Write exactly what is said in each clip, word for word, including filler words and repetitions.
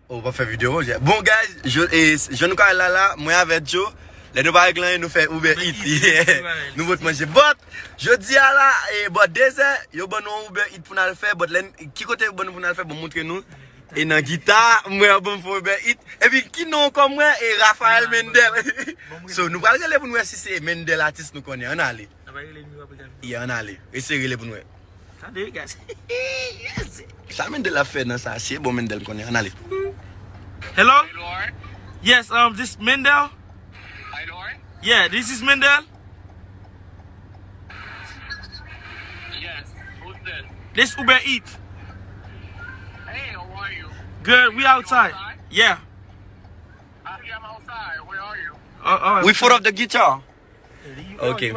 Oh, w ap fè videyo, monchè. Bon, guys, je, e, jan nou ka wè l la, la, mwen avèk Joe, lè nou pa regle anyen, nou fè Uber Eats. Yeah. Nou pot manje. But, jodi a la, e, bò dezè, yo ban nou yon Uber Eats pou n al fè, but lè n, ki kote yo ban nou pou n al fè, bon, montre nou. E nan gita, mwen, bon, pou Uber Eats. Epi, ki non kòm mwen, e Raphaël Mendel. So, nou pral rele pou n wè si se Mendel atis nou konnen. Ann ale. N ap rele nimewo apre. Yeah, ann ale. Eseye rele pou n wè. Tande, guys. Yes. Sa Mendel ap fè nan sa? Si e bon Mendel konnen, ann ale. Hello? Yes, um, this Mendel? Yeah, this is Mendel. This Uber Eats. Good, we outside. Yeah. Uh, all right. We foot of the guitar. Ok.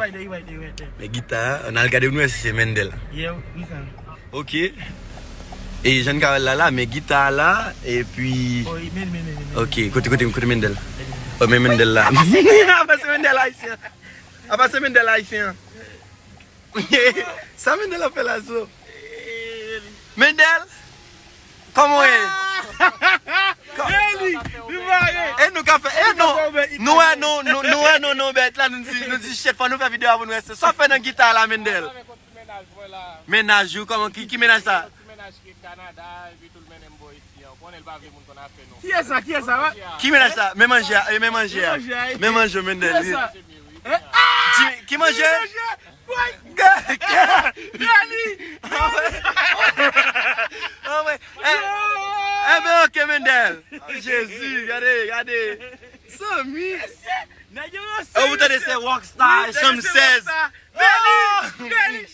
Men gita a, ann al gade pou nou wè si se Mendel. Ok. E jan n ka wè l la la, men gita a la, epi. Ok, kote, kote, kote Mendel? Oh, men Mendel la. Apa se Mendel ayisyen? Apa se Mendel ayisyen? Sa Mendel ap fè la, so? Mendel? Kòman w ye? Eli, li mare. E nou ka fè, e nou, nou wè nou, nou, nou wè nou, nou bèt la, nou di, nou di, shit, fò nou fè videyo a pou nou wè sa w fè nan gita la, Mendel. Mennaj ou, kòman, ki, ki mennaj sa? Kiyès sa, kiyès sa, wè? Ki mennaj sa? Men manje a, e men manje a. Men manje, Mendel. Kiyès sa? Ki, ki manje? Bèli! Anmwe! Anmwe! Enben, ok, Mendel. Jezi, gade, gade. Zanmi. Ou tande se rockstar, chanm sèz. Bèli! Bèli!